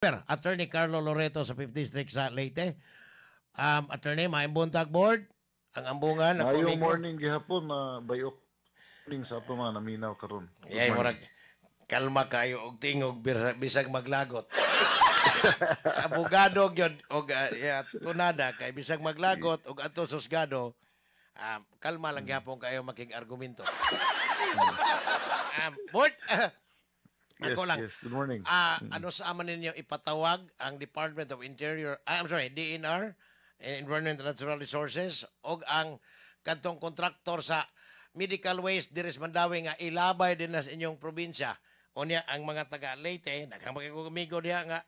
Attorney Carlo Loreto sa 5th District sa Leyte. Attorney, maayong buntag, board. Ang ambungan, ako Maayong amigo. Morning gihapon na bayok morning sa ato mga naminaw karon. Good Yay, morning. Murag kalma kayo og tingog bisag maglagot. Abogado gyud og yeah, tunada kay bisag maglagot og adto susgado, kalma lang gyapon kayo makig-argumento. Board, ako lang. Yes, good morning. Ano sa aman ninyo ipatawag ang Department of Interior, ah, I'm sorry, DENR, Environment and Natural Resources, og ang kadtong kontraktor sa medical waste diri sa Mandaue nga ilabay din na sa inyong probinsya? Unya ang mga taga Leyte, daghang amigo diha nga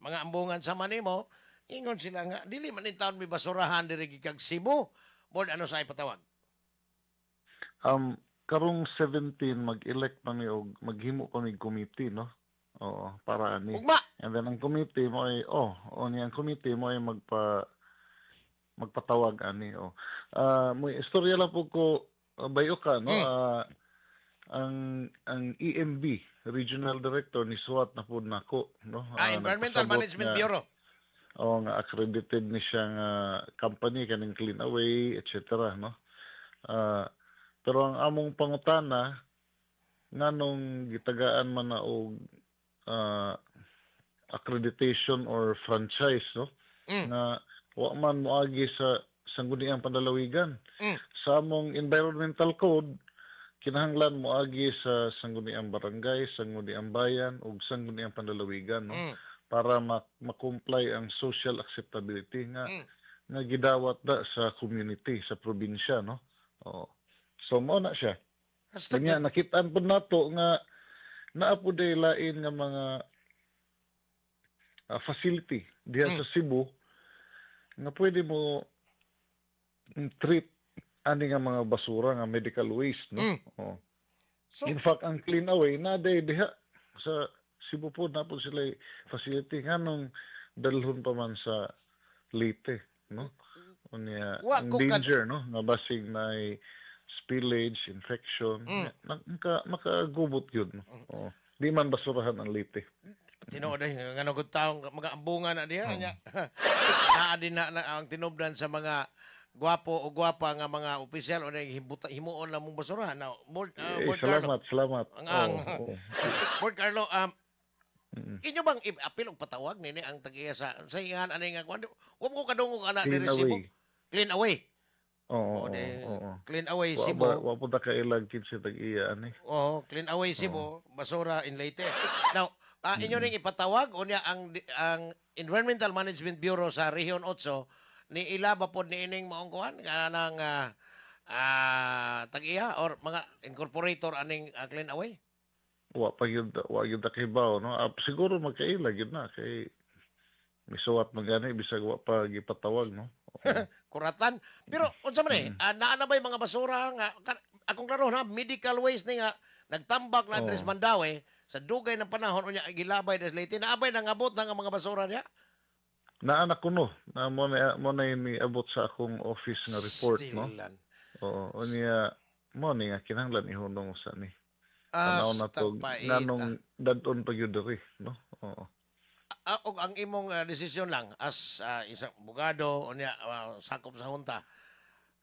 mga ambungan sa manimo, ingon sila nga dili man intawon may basurahan diri gikag Cebu. Board, ano sa ipatawag? Karong 17 mag-elect pa mi og maghimo pa mi committee, no? Oo, para ani. Ugma. And then ang committee mo ay oh, oh niya ang committee mo ay magpatawag ani, oh. Mo istorya lang po ko bayo ka, no? Ang EMB Regional Director ni suwat na pud nako, no? Environmental nagpasabot Management nga- Bureau. Oo, nga accredited ni siya nga company kaning Clean Away, etc., no? Pero ang among pangutana, nganong gitagaan man na og accreditation or franchise, no? Nga wa man moagi sa Sangguniang Panlalawigan. Sa among environmental code, kinahanglan moagi sa Sangguniang Barangay, Sangguniang Bayan ug Sangguniang Panlalawigan, no? Para ma-comply ang social acceptability nga nga gidawat da sa community sa probinsya, no? Oo. So mao na siya. Hasta Kanya nakitaan pud nato nga naa pud day lain nga mga facility diha sa Cebu nga pwede mo treat ani nga mga basura nga medical waste, no? Oo. So, In fact, ang Clean Away na day diha sa Cebu po na po sila facility, nganong dalhon pa man sa Leyte, no? Unya, Wa ang ko danger, no, nga basig na spillage, infection, makagubot yun, no? Oo. Di man basurahan ang Leyte. Tinuod ay nga gud taong mga ambungan na diha nya. Naa din na ang tinubdan sa mga gwapo o gwapa nga mga opisyal o hibuta himuon lang mong basurahan. Now, Board, Eh, Board Carlo, salamat, salamat. Oo. Board Carlo, inyo bang i-apil og patawag nini ang tag-iya sa ingan ani nga kuan? Wa mo kadungog ana Clean diri Cebu. Away. Clean Away. Oo, O, di, oo. Clean Away Wa Cebu. ba, wa po ta kailag kinsa tag-iya ani. Oh, Clean Away Cebu, basura in Leyte. Now, inyo ring ipatawag unya ang Environmental Management Bureau sa Region 8 ni ilaba pod ni ining maong kuan kanang tag-iya or mga incorporator aning Clean Away. Wa pa gyud, wa gyud ta kahibaw, no? Siguro magkaila gyud na kay misuwat man gani bisag wa pa gipatawag, no? Oo. Kuratan. Pero unsa man eh, naa na ba'y mga basura nga akong klaro na medical waste ni nga nagtambak na diri sa Mandaue sa dugay ng panahon, unya gilabay des Leyte, naabay nangabot na nga mga basura niya? Naa na kuno na mo na ni abot sa akong office nga report, no? Stilan. Oo, unya mo ni nga kinahanglan ihunong sa ni. Tanaw na to paita. nganong dad-on pa gyud diri, no? Oo. Og ang imong desisyon lang as isang abogado unya sakop sa junta,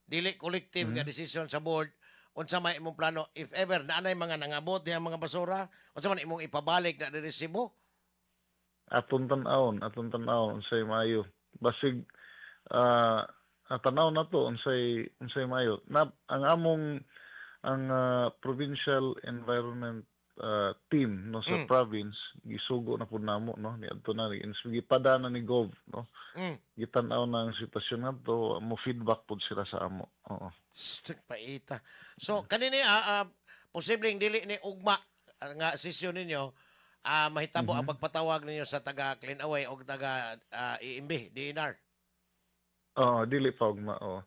dili collective nga desisyon sa board, unsa may imong plano if ever naanay mga nangabot diha mga basura? Unsa man imong ipabalik na diri Cebu? Atong tan-awon unsay maayo. Basig tanaw na to unsay maayo. Na ang among ang provincial environment team, no, sa province gisugo na pud namo, no, niadto na ni gipada na ni Gov, no? Gitan-aw na ang sitwasyon ngadto, mo feedback pud sila sa amo. Oo. Stik paita. So kanini posibleng dili ni ugma nga sesyon ninyo mahitabo ang pagpatawag ninyo sa taga Clean Away o taga EMB, DENR. Oo, dili pa ugma, oo.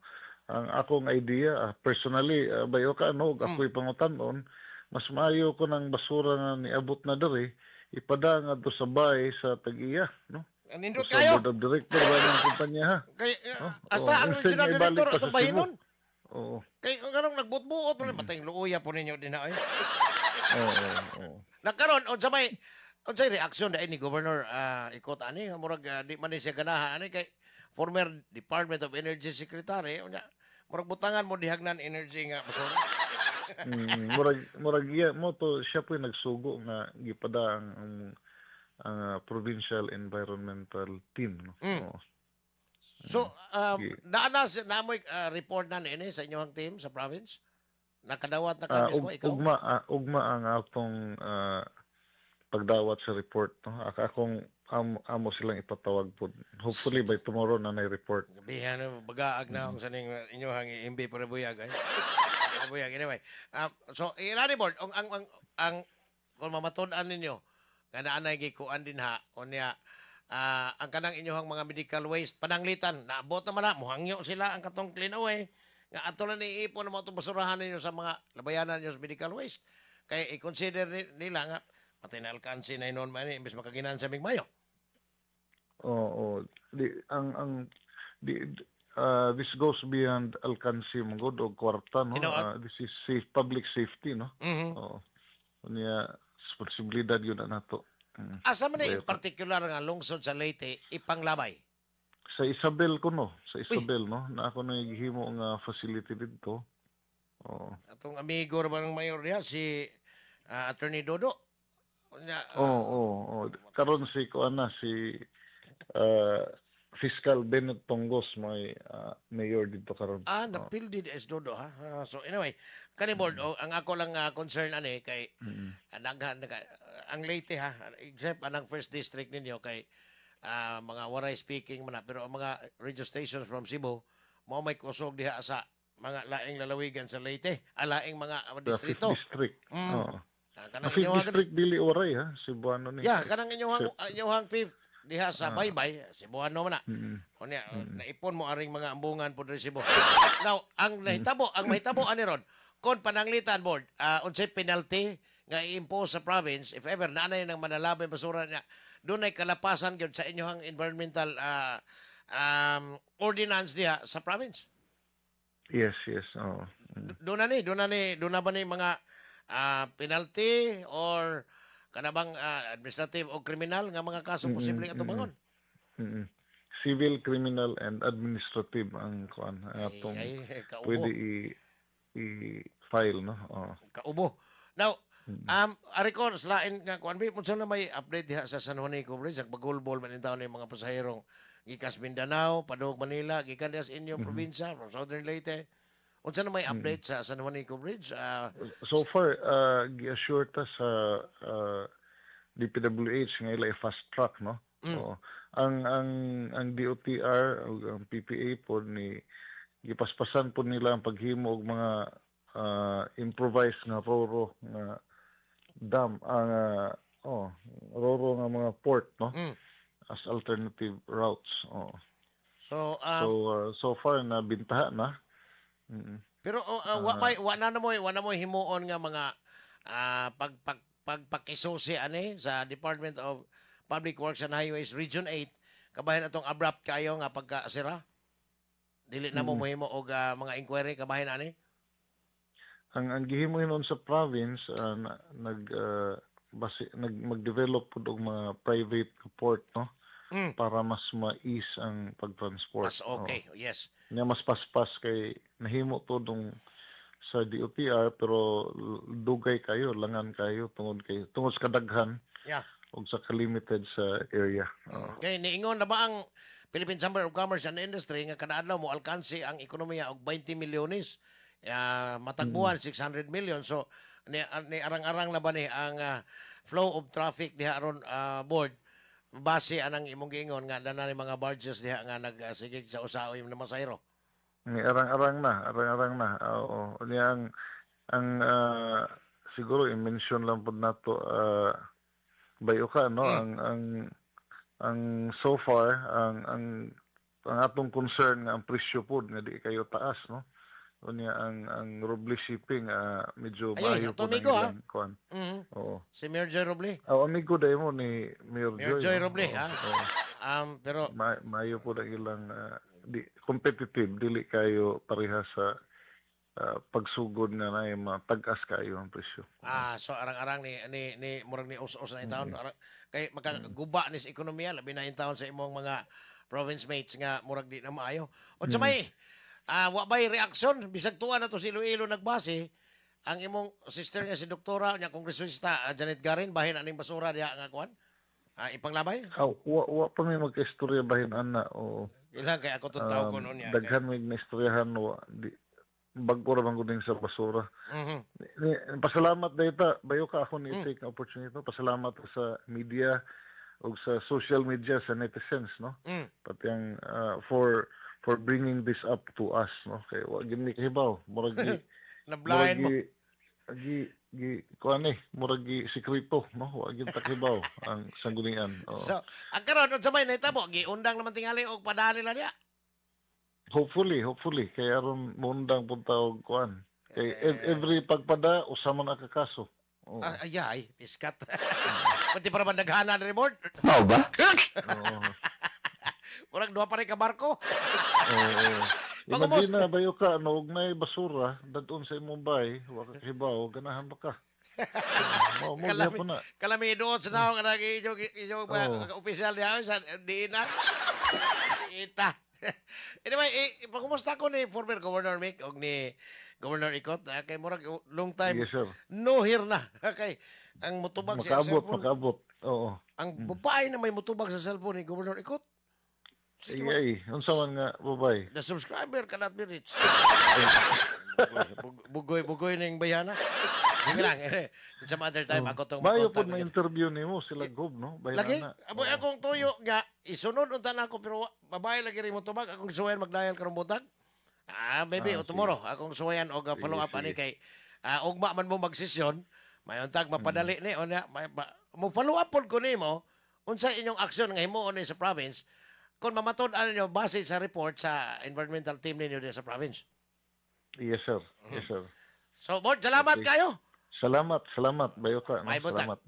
Ang akong idea, personally, bayo ka ano, ako'y pangutan-on, mas maayo ko ng basura nga niabot na diri, ipada nga to sa bay sa tag-iya, no? Nindot Sa kayo. board of director ba ng kumpanya, ha? Kay Oh, hasta oo, ang instead regional nga ibalik director pa sa atong Cebu. bahinon. Oo. Kay nganong nagbutbuot mo, matay luoya po ninyo din na ay. Oo. Nakaron unsa may Unsay reaksyon dai ni Governor Ikot ani? Murag di man ni siya ganahan ani kay former Department of Energy Secretary, unya murag butangan mo dihagnan energy nga basura. Murag iya mo to siya po nagsugo nga gipada ang provincial environmental team, no. Oo. So naa na naamoy report na niini sa inyong team sa province? Nakadawat na ka mismo ikaw? Ugma ang atong pagdawat sa report, no. Akong amo silang ipatawag po. Hopefully by tomorrow na nay report. Gabihan na bagaag na akong sa ning inyong IMB para buyag ay. Para buyag anyway. So inani, board, ang kung mamatud-an ninyo nga naanay gikuan din ha, unya ang kanang inyong mga medical waste pananglitan naabot naman na muhangyo sila ang katong clean away nga ato lang iipon ang mga itong basurahan ninyo sa mga labayanan ninyo sa medical waste kay i-consider nila nga matay na alkansi na inon man imbes makaginan sa migmayo. Oo, di ang di this goes beyond alkansi mo gud og kwarta, no. Tinuod. This is safe public safety, no. Oo. Unya responsibilidad yun na nato. Asa man in Dayon. particular nga lungsod sa Leyte ipanglabay? Sa Isabel kuno, sa Isabel, no, na ako na gihimo nga facility didto. Oo. Atong amigo ra ba ng mayor diha si Attorney Dodo. Unya, Oo. Karon si kuan na si Fiscal Bennett Tongos may mayor didto karon. Ah, napildi di es Dodo ha. Ah, so anyway, kani, board, oh, ang ako lang concern ani kay daghan ang Leyte ha, except anang first district ninyo kay mga Waray speaking man na, pero ang mga radio stations from Cebu mao may kusog diha sa mga laing lalawigan sa Leyte, alaing mga Sa fifth distrito. district. Oo. Ah, kanang Ang fifth inyong district dili Waray ha, Cebuano ni. Yeah, kanang inyong fifth diha sa Baybay, Cebuano man na. Unya, naipon mo aring mga ambungan po diri Cebu. Now, ang mahitabo ani ron, kon pananglitan, board, unsay penalty nga i-impose sa province if ever naanay ng manalabay basura niya, dunay kalapasan gyud sa inyong environmental ordinance diha sa province? Yes. Oo. Doon na ba ni mga penalty or kanabang administrative o criminal nga mga kaso posibleng atubangon? Civil, criminal and administrative ang kuan atong Ay, ay, kaubo. Pwede i-file, no. Oo. Kaubo. Now, ari ko sa lain nga kuan bi, unsa na may update diha sa San Juanico Bridge? Bagulbol man taon yung mga pasaherong gikas Mindanao, padung Manila, gikan diha sa inyong probinsya, from Southern Leyte. Unsa na may update sa San Juanico Bridge? So far, gi-assure ta sa DPWH nga ila i-fast track, no. Oo. Ang DOTR ug ang PPA po ni gipaspasan po nila ang paghimo og mga improvised nga roro nga dam ang oh, roro nga mga port, no, as alternative routes. Oo. So, So so far na bintaha na. Pero oh, wa na mo himuon nga mga pag, pag pagpakisusi ani sa Department of Public Works and Highways Region 8 kabahin atong abrupt kayo nga pagkasira? Dili na mo mohimo og mga inquiry kabahin ani? Ang gihimo hinuon sa province, na, nag basi nag mag-develop pud og mga private port, no, para mas ma-ease ang pag-transport. Mas okay. Yes. Nya mas paspas kay nahimo to dong sa DOTR pero dugay kayo, langan kayo tungod sa kadaghan ug sa ka-limited sa area. Oo. Okay, niingon na ba ang Philippine Chamber of Commerce and Industry nga kada adlaw mo alkansi ang ekonomiya og 20 milyones? Matagbuhan 600 million. So ni arang-arang na ba ni ang flow of traffic diha aron, board, base anang imong giingon nga dana ni mga barges diha nga nagsigig sa usaoy na masahero? Ni arang-arang na, arang-arang na. Oo. Unya ang siguro i-mention lang pud nato bayo ka, no, ang so far ang atong concern nga ang presyo pod nga di kayo taas, no. Unya ang Roble Shipping medyo Ay, maayo ato pod ang amigo, ha? ilang kuan. Oo. Si Mayor Joy Roble. Oh, amigo dahil mo ni Mayor Mayor Joy, Joy no? Roble, Oo, ha? oo. Pero Maayo pod ang ilang di competitive, dili kayo pareha sa Pagsugod nga na matag-as kaayo ang presyo. Ah, so arang-arang ni murag ni us-us na taon arang, kay makaguba ni sa ekonomiya, labi na taon sa imong mga province mates nga murag di na maayo. Unsa may wa bay reaksyon bisag tuwa na to si Iloilo nagbase ang imong sister nga si doktora nya kongresista Janet Garin bahin aning basura diha nga kuan? Ipanglabay? Ah, wa pa may magkaistorya bahin ana o. Ilang kay ako tong tawag ko noon niya. Daghan may naistoryahan, wa di bag-o ra man gud sa basura. Pasalamat data bayo ka ako ni take ang opportunity, pasalamat sa media ug sa social media, sa netizens, no, pati ang for bringing this up to us, no, kay wa gyud mi kahibaw, murag gi Na-blind mo. Murag gi gi kuan eh, murag gi sekreto, no, wa gyud ta kahibaw ang sanggunian. Oo. So, ang karon, unsa may nahitabo? Giundang naman tingali og padaan nila diha. Hopefully, hopefully kay aron muundang punta og kuan kay every pagpada usa man ka kaso. Oo. Ah, ay, ay, iskat. Pati para man daghana na report. Mao ba? Oo. Murag duha pa rin ka barko. Oo. Pag-umos- Imagine na bayo ka no og nay basura dadon sa imong bay, wa ka kahibaw, ganahan ba ka? Mao Kalami, gyapon na. kalami doon sa naong nga inyong inyong opisyal diha sa diin na. Ita. Anyway, pangumusta ko ni former Governor Mick og ni Governor Ikot, kay murag long time Yes, sir. no here na. Kay ang mutubag sa Makaabot, cellphone, makaabot. Oo. ang babae na may mutubag sa cellphone ni Governor Ikot. Sige, Ay, ay, unsa man nga babay? the subscriber cannot be reached. Bugoy, bugoy ning bayana. Sige lang. Some other time ako tong Mayo makontak pod ma interview nimo sila Gob, no? Bahin Lagi, na. aboy akong tuyo nga isunod unta na ako pero babae lagi rin mo tubag akong suwayan magdayal karong buntag. Ah, maybe o tomorrow akong suwayan og follow up ani kay ugma man mo magsesyon, may untag mapadali ni unya may, mo follow up pod ko nimo unsa inyong aksyon nga himuon ni sa province kung mamatud-an ninyo base sa report sa environmental team ninyo diya sa province. Yes, sir. Yes, sir. So, board, salamat Okay. kayo. Salamat, salamat. Bayo ka, no? May buntag. Salamat.